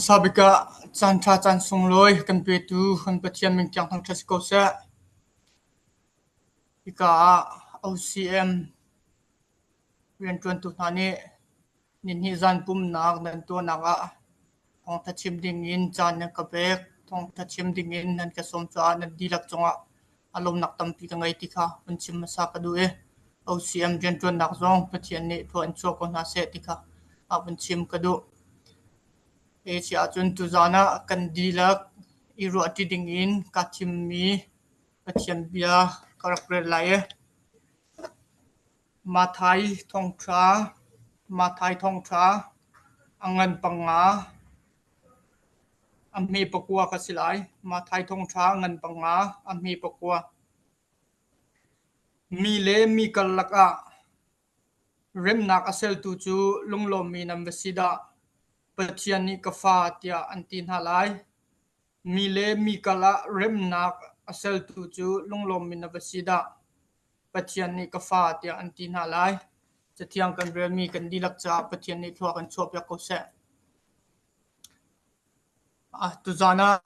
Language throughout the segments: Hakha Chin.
Hmasa bik ah caanṭha caan sunglawi kan petu kan Pathian min tiang thangṭhat si ko seh. Hika ah OCM rianṭuantu hna nih nihnih zan pumhnak nan tuahnak ah thawngṭha chim dingin caan nan ka pek. Thawngṭha chim dingin nan ka sawm caah nan dihlak cungah a lawmnak tampi ka ngei ti kha hun chim hmasa ka duh i OCM rianṭuannak zong Pathian nih thlua in chuah ko hna seh ti kha a vun chim ka duh. Hi si ahcun tuzaan ah kan dihlak i ruahṭi dingin kaa thimmi Pathian bia ka rak rel lai i Matthai thawngṭha, Matthai thawngṭha a ngan panga a hme pakua ka si lai. Matthai thawngṭha a ngan panga a hme pakua. Mi le mi karlak ah Remnak a sertu cu lunglawmmi nan va si dah! Pathian nih ka fa tiah an ti hna lai. Mi le mi karah remnak a sertu cu lunglawmmi na va si dah! Pathian nih ka fa tiah an ti hna lai. Cathiang kan relmi kan dihlak caah Pathian nih thlua kan chuahpiak ko seh. Tuzaan ah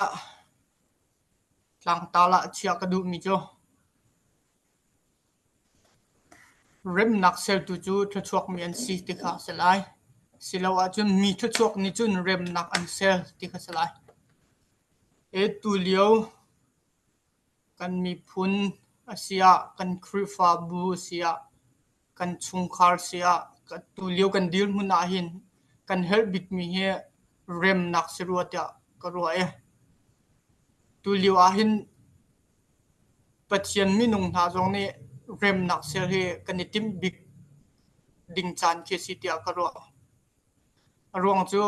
tlangtar ah chiah ka duhmi cu Remnak sertu cu thluachuakmi an si ti kha a si lai. Silo ahcun mi thluachuak nih cun remnak an ser ti kha a si lai. Tulio kan miphun a si ah, kan Khrihfabu a si ah, kan chungkhar a si ah, tulio kan dirhmun ahhin kan herh bikmi hi remnak si rua tiah ka ruah i tulio ahhin Pathian minung hna zong nih remnak ser hi kan i timh bik ding caan khi a si tiah ka ruah. A ruang cu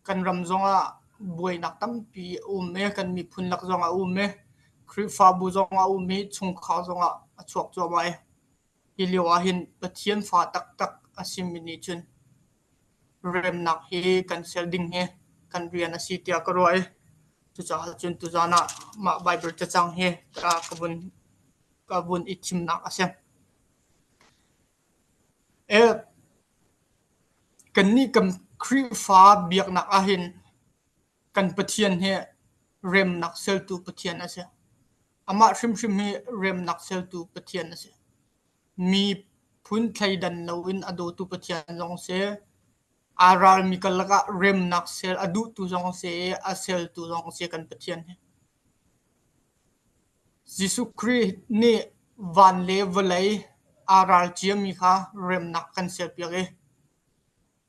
kan ram zongah buainak tampi a um i kan miphun lak zongah a um i Khrihfabu zongah a um i chungkhar zongah a chuak cuahmah i hi lio ahhin Pathian fa taktak a simi nih cun remnak hi kan ser ding hi kan rian a si tiah ka ruah i cucaah cun tuzaan ah mah Baibal cacang hi ka vun ka vun i thimnak a si. Kannih kan Khrihfa biaknak ahhin kan Pathian hi remnak sertu Pathian a si. Amah hrimhrim hi remnak sertu Pathian a si. Miphun thleidan loin a dawtu Pathian zong a si. Aa ralmi karlak ah remnak ser a duhtu zong a si i a sertu zong a si kan Pathian hi. Jesuh Khrih nih van le vawlei aa ral ciami kha remnak kan serpiak i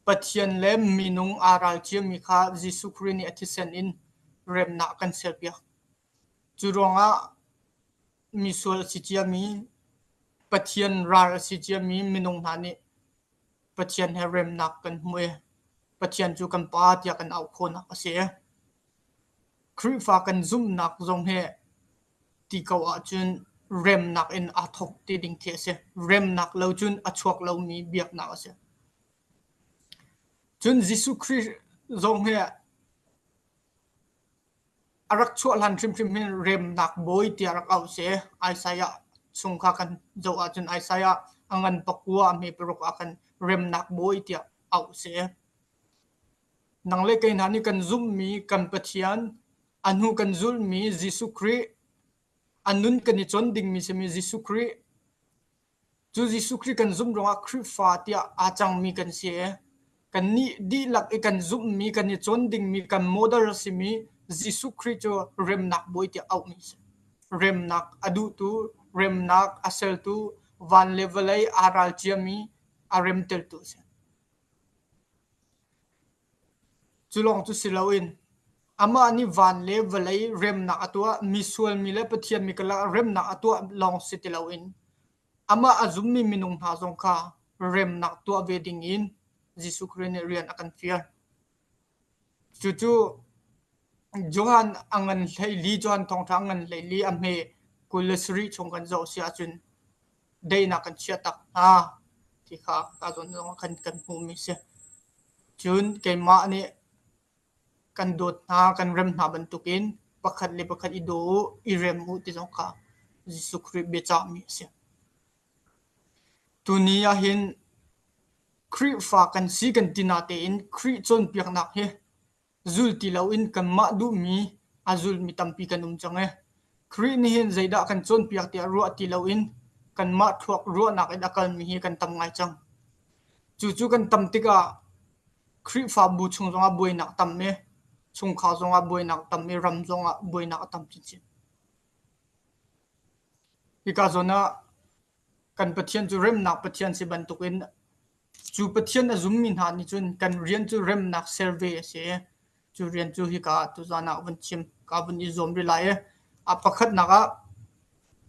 Pathian le minung aa ral ciami kha Jesuh Khrih nih a thisen in remnak a kan serpiak. Cu ruangah misual a si ciami, Pathian ral a si ciami minung hna nih Pathian he remnak kan hmu i Pathian cu kan Pa tiah kan auh khawhnak a si. Khrihfa kan zumhnak zong hi ti ko ahcun remnak in aa thawk ti ding khi a si. Remnak lo cun a chuak lomi biaknak a si. Cun Jesuh Khrih zong hi a rak chuah hlan hrimhrim hin remnak bawi tiah rak auh si. Isaiah chung kha kan zoh ahcun Isaiah a ngan pakua a hme paruk ah khan remnak bawi tiah auh si. Nang le kei hna nih kan zumhmi kan Pathian, a hnu kan zulhmi Jesuh Khrih, a nun kan i cawn dingmi simi Jesuh Khrih, cu Jesuh Khrih kan zumh ruangah Khrihfa tiah aa cangmi kan si i kannih dihlak i kan zumhmi, kan i cawn dingmi, kan model a simi Jesuh Khrih cu remnak bawi tiah auhmi a si. Remnak a duhtu, remnak a sertu, van le vawlei aa ral ciami a remtertu a si. Cu lawng cu si loin amah nih van le vawlei remnak a tuah, misual mi le Pathian mi karlak ah remnak a tuah lawng si ti loin amah a zummi minung hna zong kha remnak tuah ve dingin Jesuh Khrih nih rian a kan fial. Cucu Johan a ngan 14, Johan thawngṭha a ngan 14 a hme 27 chung kan zoh si ahcun daihnak kan chiah tak hna ti kha ka zawn zong ah khan kan hmuhmi a si. Cun keimah nih kan dawt hna, kan rem hna bantukin pakhat le pakhat i daw u, i rem u ti zong kha Jesuh Khrih biacahmi a si. Tuni ahhin Khrihfa kan si kan ti natein Khrih cawnpiaknak hi. Zul ti loin kanmah duhmi a zulmi tampi kan um cang i Khrih nih hin zeidah a kan cawnpiak tiah ruah ti loin kanmah thluak ruahnak in a kalmi hi kan tam ngai cang. Cucu kan tam tikah Khrihfabu chung zongah buainak tam i chungkhar zongah buainak tam i ram zongah buainak a tam chinchin. Hika zawn ah kan Pathian cu remnak Pathian si bantukin cu Pathian a zummi hna nih cun kan rian cu remnak ser ve a si i cu rian cu hika ah tuzaan ah vun chim ka vun i zuam rih lai i a pakhatnak ah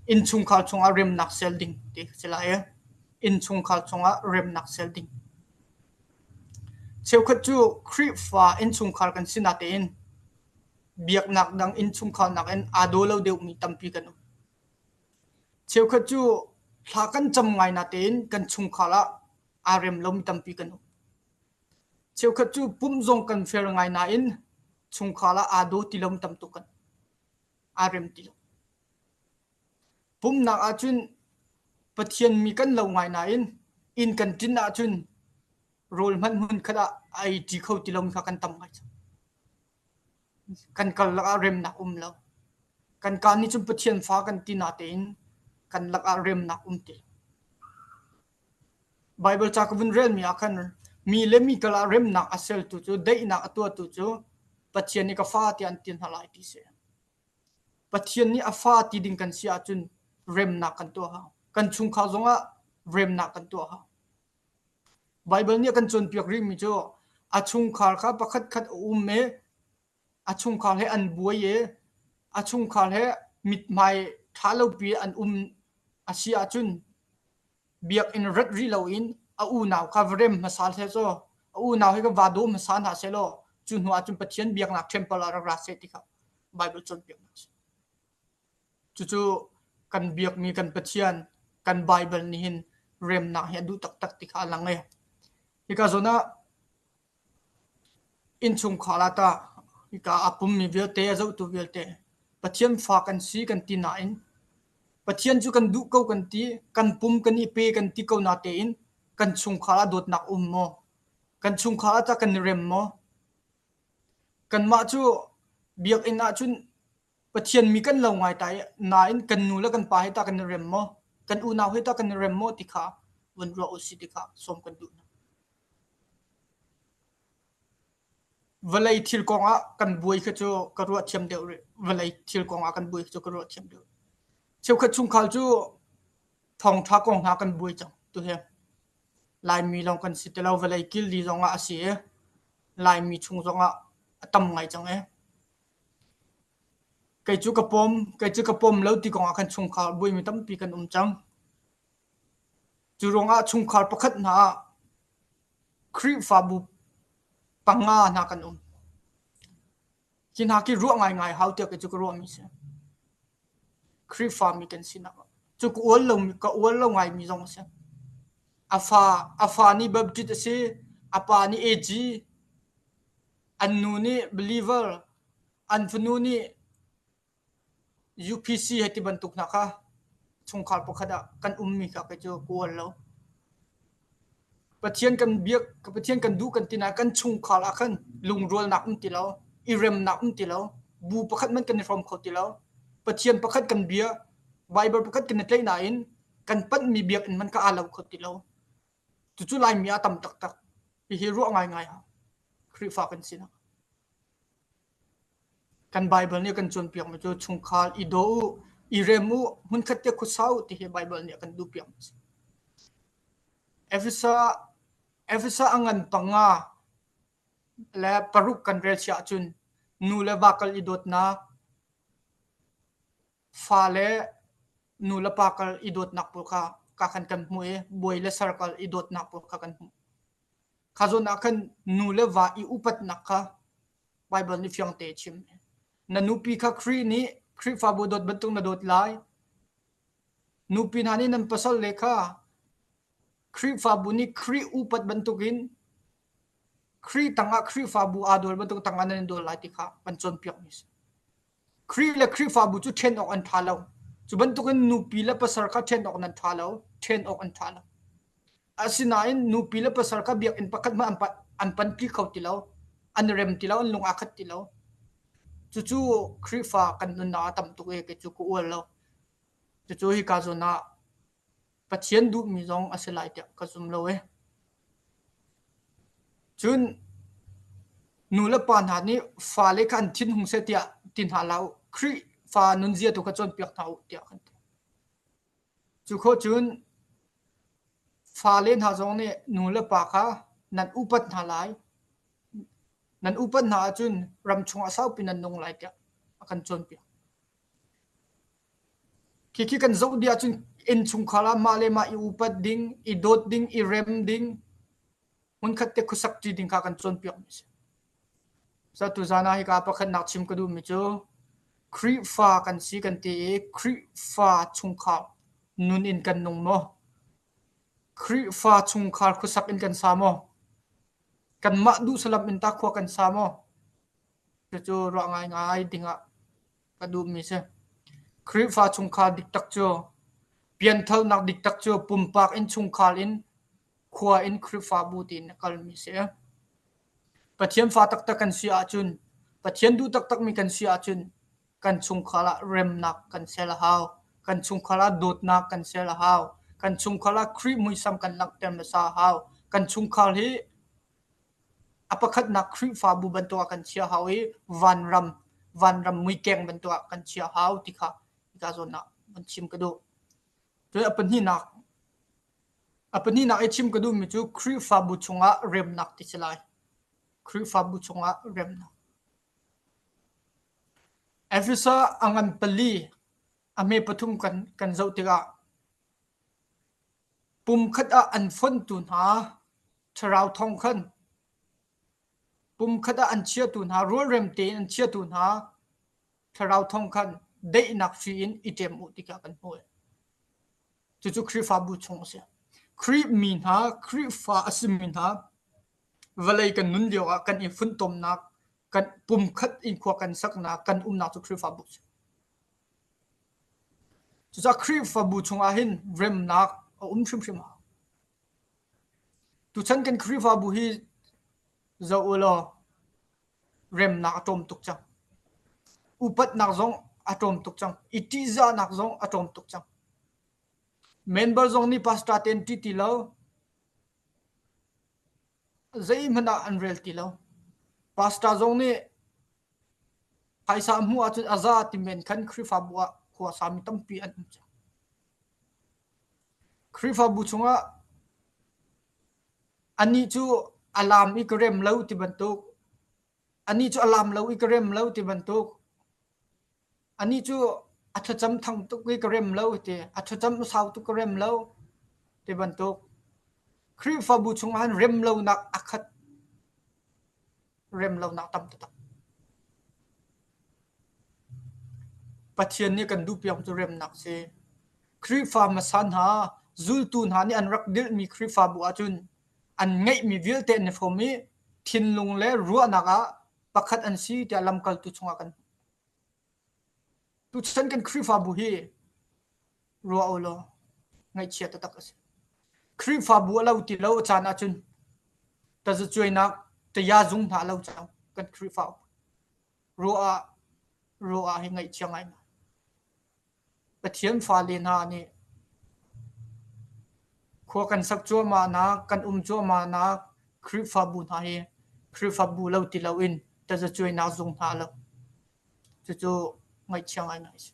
innchungkhar chungah remnak ser ding ti a si lai i innchungkhar chungah remnak ser ding. Cheukhat cu Khrihfa innchungkhar kan si natein biaknak dang innchungkhar nakin aa daw lo deuhmi tampi kan um. Cheukhat cu thla kan cam ngai natein kan chungkhar ah aa rem lomi tampi kan um. Cheukhat cu pumh zong kan fel ngai nain chungkhar ah aa daw ti lomi tam tuk kan um. Aa rem ti lo. Pumhnak ahcun Pathian mi kan lo ngai nain inn kan ṭin ahcun rawl hmanh hmunkhat ah a ei ṭi kho ti lomi kha kan tam ngai cang. Kan karlak ah remnak um lo. Kan kaa nih cun Pathian fa kan ti natein kan lakah remnak um ti lo. Baibal ca ka vun relmi ah khan mi le mi kal ah remnak a sertu cu daihnak a tuahtu cu Pathian nih ka fa tiah an ti hna lai ti si. Pathian nih a fa ti ding kan si ahcun remnak kan tuah hau. Kan chungkhar zongah remnak kan tuah hau. Baibal nih a kan cawnpiak rihmi cu a chungkhar kha pakhatkhat a um i a chungkhar he an buai i a chungkhar he mithmai ṭha lopi an um a si ahcun biakinn rat rih loin a unau kha va rem hmasa seh caw a unau he ka va daw hmasa hna seh law cu hnu ahcun Pathian biaknak temple ah rak ra seh ti kha Baibal cawnpiaknak a si. Cucu kan biakmi kan Pathian, kan Baibal nih hin remnak hi a duh taktak ti kha a lang i hika zawn ah innchungkhar ah tah hika aa pummi vialte a zohtu vialte Pathian fa kan si kan ti nain Pathian cu kan duh ko kan ti, kan pum kan i pe kan ti ko natein kan chungkhar ah dawtnak um maw? Kan chungkhar ah tah kan i rem maw? Kanmah cu biakinn ah cun Pathian mi kan lo ngai ta i nain kan nu le kan pa he tah kan i rem maw? Kan unau he tah kan i rem maw ti kha vun ruah usih ti kha sawm kan duh hna. Vawlei thil kongah kan buai kha cu ka ruah thiam deuh rih. Vawlei thil kongah kan buai kha cu ka ruah thiam deuh. Cheukhat chungkhar cu thawngṭha kong hna kan buai cang tuhi. Laimi lawng kan si ti lo, vawlei killi zongah a si i Laimi chung zongah a tam ngai cang i Kei cu ka pawm, kei cu ka pawm lo ti kongah khan chungkhar buaimi tampi kan um cang. Cu ruangah chungkhar pakhat hna ah Khrihfabu panga hna kan um. Hi hna khi ruah ngaingai hau tiah kei cu ka ruahmi si. Khrihfami kan sinak ah. Cu ka ual lo, ka ual lo ngaimi zong a si. A fa, a fa nih Baptist a si, a pa nih AG, An nu nih believer, an fanu nih UPC hei ti bantuk hna kha chungkhar pakhat ah kan ummi kha kei cu ka uar lo. Pathian kan biak, Pathian kan duh kan ti nain kan chungkhar ah khan lungrualnak um ti lo, i remnak um ti lo, bu pakhat hmanh kan i hrawm kho ti lo. Pathian pakhat kan bia, Bible pakhat kan i tlaih nain kan panhmi biakinn hmanh kha aa lo kho ti lo. Cucu Laimi ah a tam taktak. Hihi ruah ngaingai hau. Khrihfa kan sinak. Kan Bible nih a kan cawnpiakmi cu chungkhar i daw u, i rem u, hmunkhat te khuasa u ti hi Bible nih a kan duhpiakmi a si. Efesa, Efesa a ngan panga le paruk kan rel sia ahcun nu le va kal i dawtnak, Fale nu le pa kal i dawtnak pawl kha ka khan kan hmuh i bawi le sar kal i dawtnak pawl kha kan hmuh. Kha zawn ah khan nu le va i upatnak kha Baibal nih fiang te a chim. Na nupi kha Khrih nih Khrihfabu dawt bantuk na dawt lai. Nupi hna nih nan pasal le kha Khrihfabu nih Khrih upat bantukin Khrih tangah Khrihfabu aa dawl bantuk tangah nan in dawl lai ti kha kan cawnpiakmi a si. Khrih le Khrihfabu cu ṭhen awk an ṭha lo. Cu bantukin nupi le pasal kha ṭhen awk nan ṭha lo, ṭhen awk an ṭha lo. Asinain nupi le pasal kha biakinn pakhat hmanh an, an panpi kho ti lo. An i rem ti lo, an lung aa khat ti lo. Cucu Khrihfa kan nunnak ah tam tuk i kei cu ka ual lo. Cucu hika zawn ah Pathian duhmi zong a si lai tiah ka zum lo i. Cun nu le pa hna nih fale kha an thin hung seh tiah ti hna hlah u. Khrihfa nunzia tu kha cawnpiak hna u tiah kan ti. Cu khawh cun fale hna zong nih nu le pa kha nan upat hna lai. Nan upat hna ahcun ram chungah saupi nan nung lai tiah a kan cawnpiak. Khikhi kan zoh dih ahcun innchungkhar ah mah le mah i upat ding, i dawt ding, i rem ding, hmunkhat te khuasak ṭi ding kha kan cawnpiakmi a si. Sa tuzaan ah hika pakhatnak chim ka duhmi cu Khrihfa kan si kan ti i Khrihfa chungkhar nun in kan nung maw? Khrihfa chungkhar khuasak in kan sa maw? Kanmah duhsalam in tah khua kan sa maw? Cucu ruah ngaingai dingah ka duhmi si. Khrihfa chungkhar diktak cu pianthalnak diktak cu pumpak in chungkhar in khua in Khrihfabu tiin a kalmi si. Pathian fa taktak kan si ahcun Pathian duh taktakmi kan si ahcun kan chungkhar ah remnak kan ser a hau. Kan chungkhar ah dawtnak kan ser a hau. Kan chungkhar ah Khrih muisam kan langhter hmasa a hau. Kan chungkhar hi A pakhatnak Khrihfabu bantuk ah kan chiah hau i vanram, vanram muikeng bantuk ah kan chiah hau ti kha hika zawn ah van chim ka duh. Cun a pahnihnak, a pahnihnak i chim ka duhmi cu Khrihfabu chungah remnak ti si lai. Khrihfabu chungah remnak. Efesa a ngan pali, a hme pathum kan, kan zoh tikah pumkhat ah an fonhtu hna Thlarau thawng khan pumkhat ah an chiatu hna, rualrem tein an chiatu hna thlarau thawng khan daihnak hri in i ṭem u ti kha kan hmuh. Cucu Khrihfabu chung a si. Khrih mi hna, Khrihfa a simi hna vawlei kan nun lio ah kan i funtomnak, kan pumkhat in khua kan saknak, kan umnak cu Khrihfabu a si. Cucaah Khrihfabu chungah hin remnak a um hrimhrim a hau. Tuchan kan Khrihfabu hi zoh u law remnak a tlawm tuk cang. Upatnak zong a tlawm tuk cang. I ṭihzahnak zong a tlawm tuk cang. Member zong nih pastor te an ṭih ti lo. Zeihmanh ah an rel ti lo. Pastor zong nih phaisa hmuh ahcun a za ti men khan Khrihfabu ah khua sami tampi an um cang. Khrihfabu chungah anih cu a laam i ka rem lo ti bantuk, anih cu a laam lo i ka rem lo ti bantuk, anih cu a thlacam thang tuk i ka rem lo ti, a thlacam a sau tuk ka rem lo ti bantuk. Khrihfabu chungah hin rem lonak a khat. Rem lonak tam taktak. Pathian nih kan duhpiak cu remnak si. Khrihfa hmasa hna, zultu hna nih an rak dirhmi Khrihfabu ahcun an ngeihmi vialte an i hrawm i thinlung le ruahnak ah pakhat an si tiah lamkaltu chungah kan hmuh. Tuchan kan Khrihfabu hi ruah u law ngaihchia taktak a si. Khrihfabu a lo ti lo a caan ahcun tazacuainak tayazung hna a lo cang kan Khrihfabu. Ruah ah ruah ah hi ngaihchia ngaingai. Pathian fale hna nih khua kan sak cuahmahnak, kan um cuahmahnak Khrihfabu hna hi Khrihfabu lo ti loin tazacuainak zung hna a lo. Cucu ngaihchia ngaingai a si.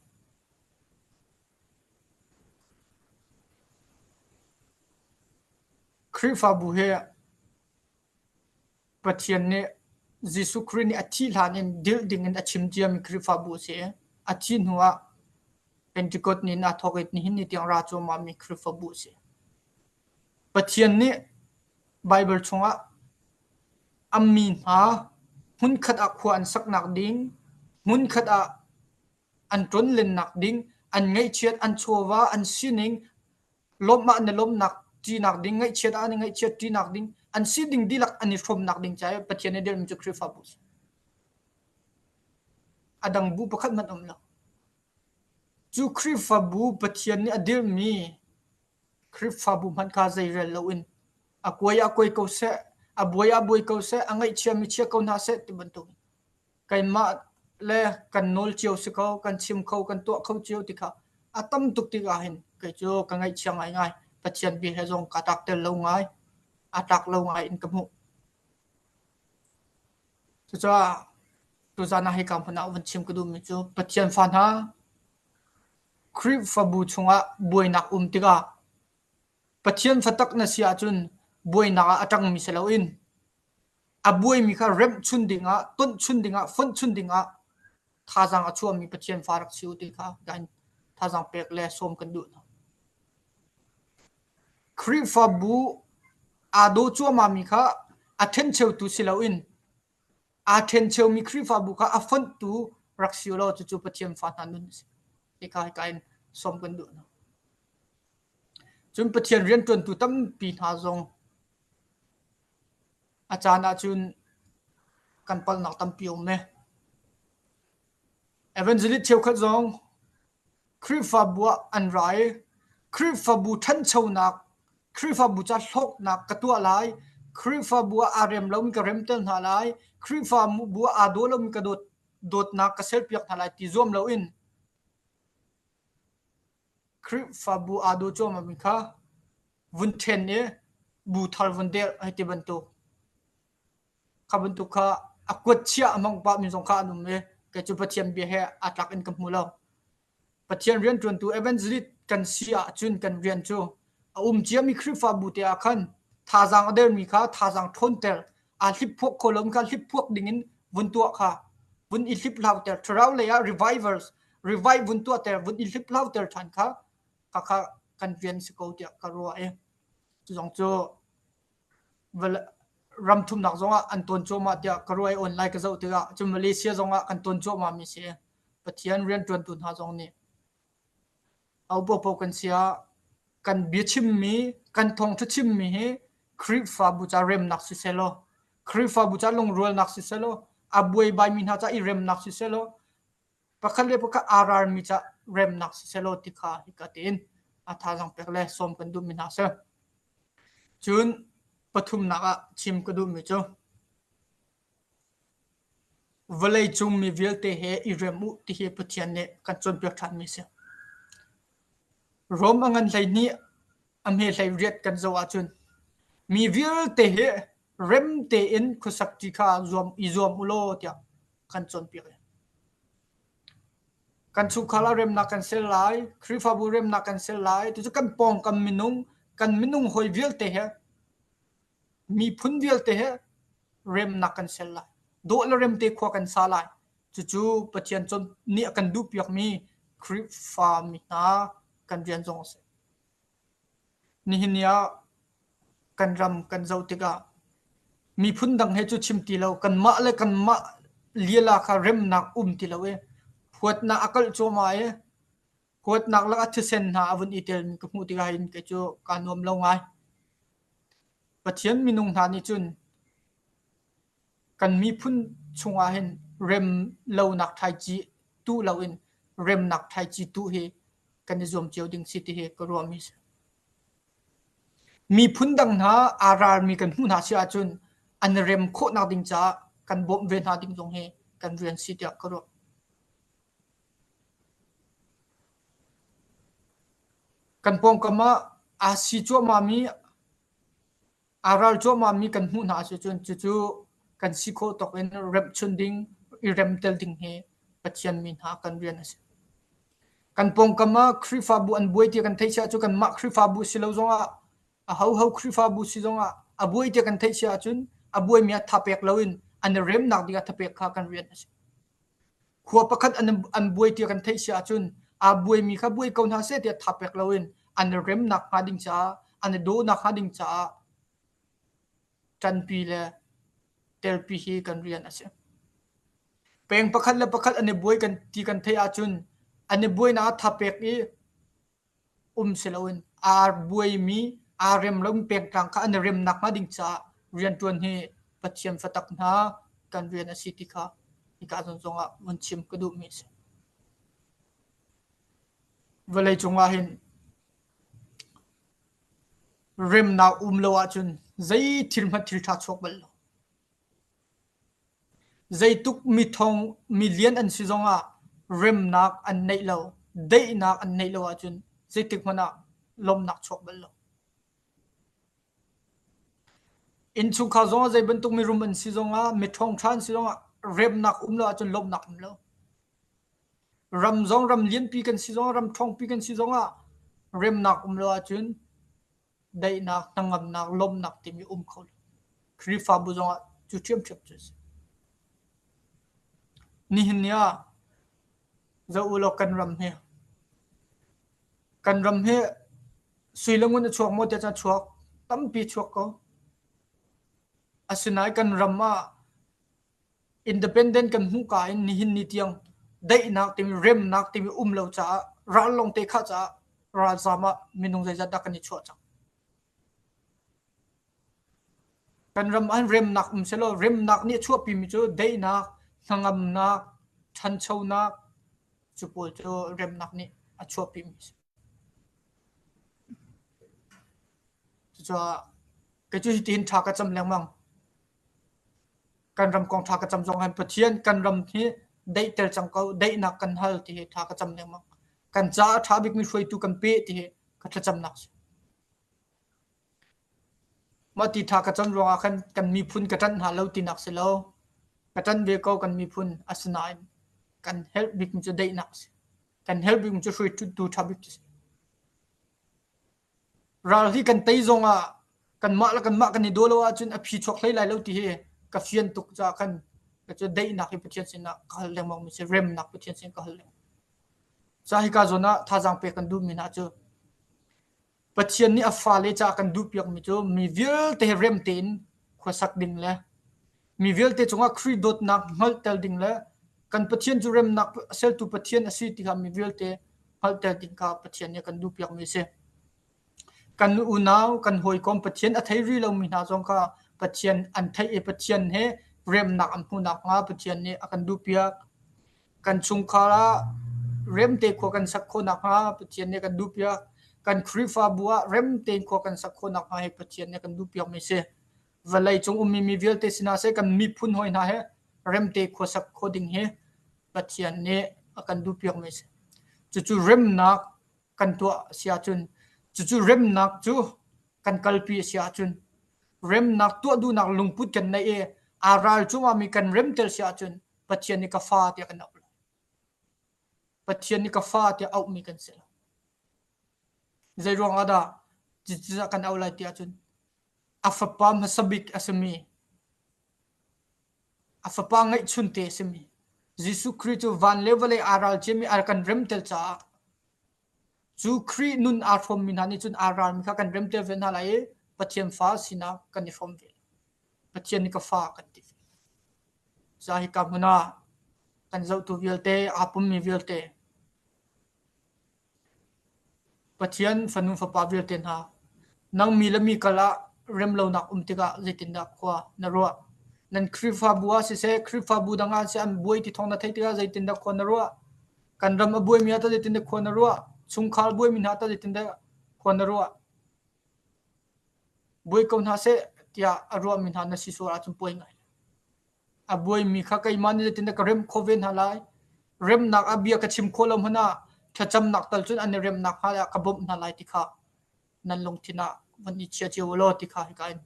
Khrihfabu hi Pathian nih Jesuh Khrih nih a thih hlan in dirh dingin a chim ciami Khrihfabu a si i a thih hnuah Pentecost ni in aa thawk i nihin ni tiang ra cuahmahmi Khrihfabu a si. Pathian nih Baibal chungah a mi hna hmunkhat ah khua an saknak ding, hmunkhat ah an ṭawnlennak ding, an ngaihchiat, an chawva, an sining, lawmh ah an i lawmhnak ṭinak ding, ngaihchiat ah an i ngaihchiat ṭinak ding, an si ding dihlak an i hrawmnak ding caah Pathian nih dirhmi cu Khrihfabu a si. A dang bu pakhat hmanh um lo. Cu Khrihfabu Pathian nih a dirhmi Khrihfabu hmanh kha zeirel loin a kuai ah kuai ko seh, A buai ah buai ko seh, a ngaihchiami chia ko hna seh ti bantuk. Keimah le kan nawl cio si ko, kan chim kho, kan tuah kho cio ti kha a tam tuk tikah hin kei cu ka ngaihchia ngaingai. Pathian bia he zong kaa tlak tel lo ngai, aa tlak lo ngai in ka hmuh. Cucaah tuzaan ah hika hmun ah vun chim ka duhmi cu Pathian fa hna Khrihfabu chungah buainak um tikah Pathian fa tak na si ahcun buainak ah a ṭangmi si loin a buaimi kha remh chun dingah, tonh chun dingah, fonh chun dingah thazaang a chuahmi Pathian fa rak si u ti kha thazaang pek le sawm kan duh hna. Khrihfabu aa daw cuahmahmi kha a ṭhencheutu si loin aa ṭhencheumi Khrihfabu kha a fonhtu rak si u law cucu Pathian fa hna nun a si. Hika hika in sawm kan duh hna. Cun Pathian rianṭuantu tampi hna zong a caan ahcun kan palhnak tampi a um e. Evangelist cheukhat zong Khrihfabu ah an ra i Khrihfabu ṭhanchonak, Khrihfabu ca hlawknak ka tuah lai, Khrihfabu ah aa rem lomi ka remter hna lai, Khrihfabu ah aa daw lomi ka dawt, dawtnak ka serpiak hna lai ti zuam loin Khrihfabu aa daw cuahmahmi kha vun ṭhen i bu thar vun derh hei ti bantuk. Kha bantuk kha a kuat chia a hmang pahmi zong kha an um i kei cu Pathian bia he aa tlak in ka hmu lo. Pathian rianṭuantu evangelist kan si ahcun kan rian cu a um ciami Khrihfabu te ah khan thazaang a dermi kha thazaang ṭhawnter, aa hliphuak kho lomi kha hliphuak dingin vun tuah kha, vun i hliphlauter, thlarau lei ah revivers, revive vun tuahter, vun i hliphlauter ṭhan kha khakha kan rian si ko tiah ka ruah i cu zong cu Ram thumnak zongah an tawn cuahmah tiah ka ruah i online ka zoh tikah cun Malaysia zongah kan tawn cuahmahmi si. Pathian rianṭuantu hna zong nih a upapaoh kan si ah kan biachimmi, kan thawngṭha chimmi hi Khrihfabu ca remnak sisehlaw, Khrihfabu ca lungrualnak sisehlaw, a buaibaimi hna ca i remnak sisehlaw, Pakhat le pakhat aa ralmi ca remnak sisehlaw ti kha hika tiin a thazaang pek le sawm kan duhmi hna a si. Cun pathumnak ah chim ka duhmi cu vawleicung mi vialte he i rem u ti hi Pathian nih kan cawnpiak ṭhanmi a si. Rom a ngan 12 a hme 18 kan zoh ahcun mi vialte hi rem tein khuasak ṭi kha zuam i zuam u law tiah kan cawnpiak. Kan chungkhar ah remnak kan ser lai, Khrihfabu remnak kan ser lai, cucu kan pawngkam minung, kan minung hawi vialte he, miphun vialte he remnak kan ser lai. Dawh le remte khua kan sa lai. Cucu Pathian cawn nih a kan duhpiakmi Khrihfa mi hna kan rian zong a si. Nihin ni ah kan ram kan zoh tikah miphun dang he cu chim ti lo kanmah le kanmah lila kha remnak um ti lo i huatnak a kalh cuahmah i huatnak lakah thisen hna a vun i telmi ka hmuh tikah hin kei cu kaa nuam lo ngai. Pathian minung hna nih cun Kan miphun chungah hin rem lonak thlaici tuh loin remnak thlaici tuh hi kan i zuam cio ding si ti hi ka ruahmi a si. Miphun dang hna aa ralmi kan hmuh hna si ahcun an i rem khawhnak ding caah kan bawmh ve hna ding zong hi kan rian si tiah ka ruah. Kan pawngkam ah aa si cuahmahmi Aa ral cuahmahmi kan hmuh hna ahcun cucu kan si khawh tawk in remhchun ding, i remtel ding hi Pathian mi hna kan rian a si. Kan pawngkam ah Khrihfabu an buai tiah kan theih si ahcun kanmah Khrihfabu si lo zongah ahoho Khrihfabu si zongah a buai tiah kan theih si ahcun a buaimi ah thapek loin an i remnak dingah thapek kha kan rian a si. Khua pakhat an buai tiah kan theih si ahcun aa buaimi kha buai ko hna seh tiah thapek loin an i remnak hnga ding caah an i dawhnak hnga ding caah ṭanpi le telpi hi kan rian a si. Peng pakhat le pakhat an i buai kan ti kan theih ahcun an i buainak ah thapek i um si loin aa buaimi aa rem lomi pengtlang kha an i rem nakhnga ding caah rianṭuan hi Pathian fatak hna kan rian a si ti kha hika zawn zongah vun chim ka duhmi a si. Vawleicung ah hin remnak um lo ahcun Zei thil hmanh thil ṭha chuak bal lo. Zeituk mithong milian an si zongah remnak an neih lo, daihnak an neih lo ahcun zeitik hmanh ah lawmhnak chuak bal lo. Innchungkhar zongah zei bantuk mirum an si zongah, miṭhawng ṭha an si zongah remnak um lo ahcun lawmhnak um lo. Ram zong ram lianpi kan si zongah, ram ṭhawngpi kan si zongah remnak um lo ahcun daihnak, hnangamnak, lawmhnak timi um kho lo. Khrihfabu zongah cu ṭhiamṭhiam cu a si. Nihin ni ah zoh u law kan ram hi kan ram hi sui le ngun a chuak maw tiah cun a chuak. Tampi chuak ko. Asinain kan ram ah Independent kan hmuhka in nihin ni tiang daihnak timi remnak timi um lo caah ral lawngte khah caah ralzaam ah minung zeizat dah kan i chuah cang. Kan ram ah remnak um sehlaw remnak nih a chuahpimi cu daihnak, hnangamnak, ṭhanchonak cu pawl cu remnak nih a chuahpimi a si. Cucaah kei cu hitihin ṭha ka cam lengmang. Kan ram kong ṭha ka cam zong han Pathian kan ram hi daihter cang ko, daihnak kan hal ti hi ṭha ka cam lengmang. Kan caah a ṭha bikmi hruaitu kan pe ti hi ka thlacamnak a si. Mah ti ṭha ka cam ruangah khan kan miphun ka ṭanh hna lo tinak si lo. Ka ṭanh ve ko kan miphun asinain kan herh bikmi cu daihnak a si. Kan herh bikmi cu hruaitu ṭha bik cu a si. Ral hi kan tei zongah kanmah le kanmah kan i daw lo ahcun a phi chuak hlei lai lo ti hi ka fian tuk caah khan cu daihnak hi Pathian sinah ka hal lengmang mi si remnak Pathian sin ka hal lengmang. Ca hika zawn ah thazaang pek kan duhmi hna cu Pathian nih a fale caah kan duhpiakmi cu mi vialte he rem tein khuasak ding le mi vialte cungah Khrih dawtnak hngalhter ding le kan Pathian cu remnak a sertu Pathian a si ti kha mi vialte hngalhter ding kha Pathian nih a kan duhpiakmi a si. Kan unau, kan hawikom Pathian a thei rih lomi hna zong kha Pathian an theih i Pathian he remnak an hmuh nakhnga Pathian nih a kan duhpiak. Kan chungkhar ah rem te khua kan sak khawh nakhnga Pathian nih a kan duhpiak. Kan Khrihfabu ah rem tein khua kan sak khawh nakhnga hi Pathian nih a kan duhpiakmi a si. Vawlei cung ummi mi vialte sinah seh kan miphun hawi hna he remte khuasak khawh ding hi Pathian nih a kan duhpiakmi a si. Cucu remnak kan tuah a si ahcun, cucu remnak cu kan kalpi a si ahcun, remnak tuah duhnak lungput kan neih i aa ral cungah mi kan remter si ahcun Pathian nih ka fa tiah kan auh lai. Pathian nih ka fa tiah auhmi kan si lo. Zei ruangah dah cucu kan auh lai ti ahcun a fapa hmasa bik a simi a fapa ngeihchunte a simi Jesuh Khrih cu van le vawlei aa ral ciami a kan remter caah cu Khrih nun aa hrawmmi hna nih cun aa ralmi kha kan remter ve hna lai i Pathian fa sinak kan i hrawm ve. Pathian nih ka fa a kan ti ve. Ca hika hmun ah kan zohtu vialte, aa pummi vialte, Pathian fanu fapa vialte hna, nang mi le mi kal ah remlonak um tikah zeitindah khua na ruah? Nan Khrihfabu ah siseh, Khrihfabu dang ah siseh an buai ti thawng na theih tikah zeitindah khua na ruah? Kan ram a buaimi ah tah zeitindah khua na ruah? Chungkhar buaimi hna tah zeitindah khua na ruah? Buai ko hna seh tiah a ruahmi hna na si sual ahcun puai ngai. A buaimi kha keimah nih zeitindah ka remh khawh ve hna lai? Remnak ah bia ka chim khawh lo hmanh ah thlacamnak tal cun an i remnak hnga ah ka bawmh hna lai ti kha nan lungthin ah van i chia cio u law ti kha hika in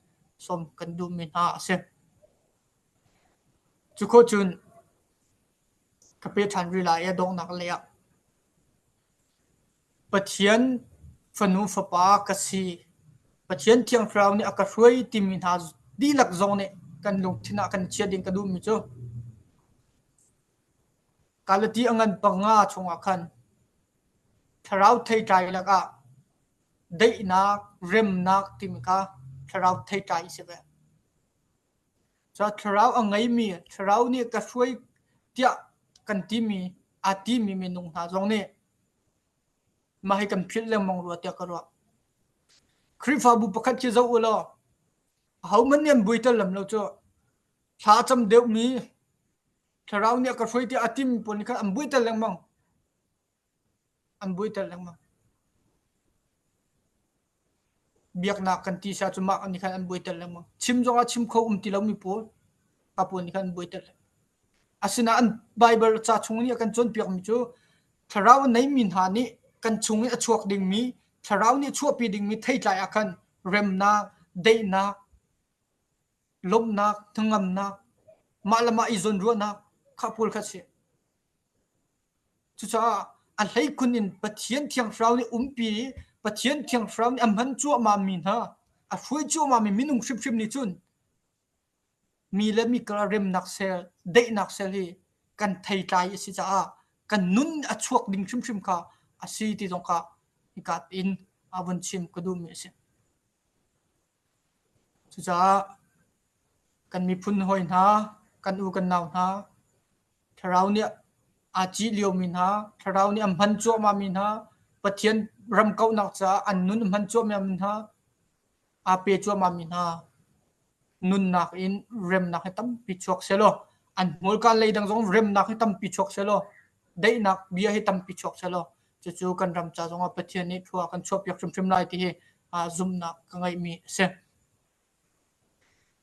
sawm kan duhmi hna a si. Cu khawh cun ka pe ṭhan rih lai i a donghnak lei ah Pathian fanu fapa ka si. Pathian Thiang Thlarau nih a ka hruai timi hna dihlak zong nih kan lungthin ah kan chia ding ka duhmi cu Galati a ngan panga chungah khan thlarau theitlai lakah daihnak, remnak timi kha thlarau theitlai a si ve. Cun thlarau a ngeimi, thlarau nih ka hruai tiah kan timi, aa timi minung hna zong nih mah hi kan philh lengmang rua tiah ka ruah. Khrihfabu pakhat khi zoh u law ahohmanh nih an buaiter lam lo cu. Thla a cam deuhmi, thlarau nih a ka hruai tiah a timi pawl nih khan an buaiter lengmang. An buaiter lengmang. Biaknak kan ti sia cu mah nih khan an buai tel lengmang. Chim zongah chim kho um ti lomi pawl ka pawl nih khan an buai tel. Asinain an Baibal ca chung nih a kan cawnpiakmi cu thlarau a neimi hna nih kan chung i a chuak dingmi thlarau nih a chuahpi dingmi theitlai ah khan remnak, daihnak, lawmhnak, hnangamnak, mah le mah i zawnruahnak kha pawl kha a si. Cucaah a hleikhun in Pathian Thiang Thlarau nih umpi i Pathian Thiang Thlarau nih a hman cuahmahmi hna, a hruai cuahmahmi minung hrimhrim nih cun mi le mi kar remnak sel, daihnak sel hi kan theitlai a si caah kan nun a chuak ding hrimhrim kha a si ti zong kha hika in a vun chim ka duhmi a si. Cucaah kan miphun hawi hna, kan u kan nau hna, Thlarau nih aa cih liomi hna, Thlarau nih a hman cuahmahmi hna, Pathian ram kauhnak caah an nun a hman cuahmahmi hna, aa pe cuahmahmi hna nunnak in remnak hi tampi chuak sehlaw an hmurka lei dang zong remnak hi tampi chuak sehlaw daihnak bia hi tampi chuak sehlaw cucu kan ram ca zongah Pathian nih thlua kan chuahpiak hrimhrim lai ti hi zumhnak ka ngeihmi a si.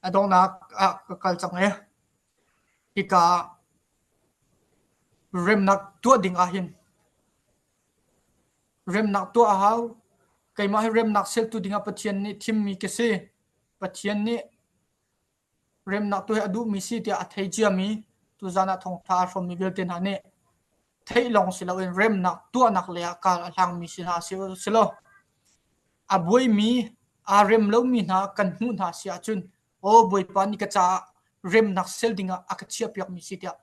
A donghnak ah ka kal cang i hika ah remnak tuah ding ah hin remnak tuah a hau. Keimah hi remnak seltu dingah Pathian nih thimmi ka si. Pathian nih remnak tuah hi a duhmi si tiah a thei ciami tuzan ah thawngṭha aa hrawmmi vialte hna nih theih lawng si loin remnak tuahnak lei ah kar a hlangmi si hna si law a buaimi aa rem lomi hna kan hmuh hna si ahcun aw Bawipa nih ka caah remnak sel dingah a ka chiahpiakmi si tiah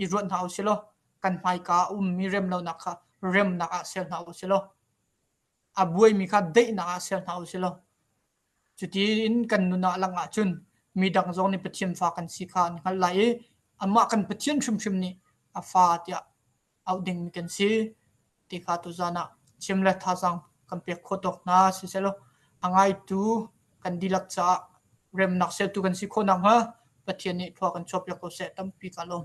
i ruat hna usih law kan hmaika a ummi remlonak kha remnak ah ser hna usih law a buaimi kha daihnak ah ser hna usih law Cutiin kan nun ah lang ahcun midang zong nih Pathian fa kan si kha an hngalh lai i amah kan Pathian hrimhrim nih a fa tiah auh dingmi kan si ti kha tuzan ah chim le thazaang kan pek khawh tawk hna sisehlaw a ngaitu kan dihlak caah remnak sertu kan si khawh nakhnga Pathian nih thlua kan chuahpiak ko seh tampi ka lawm.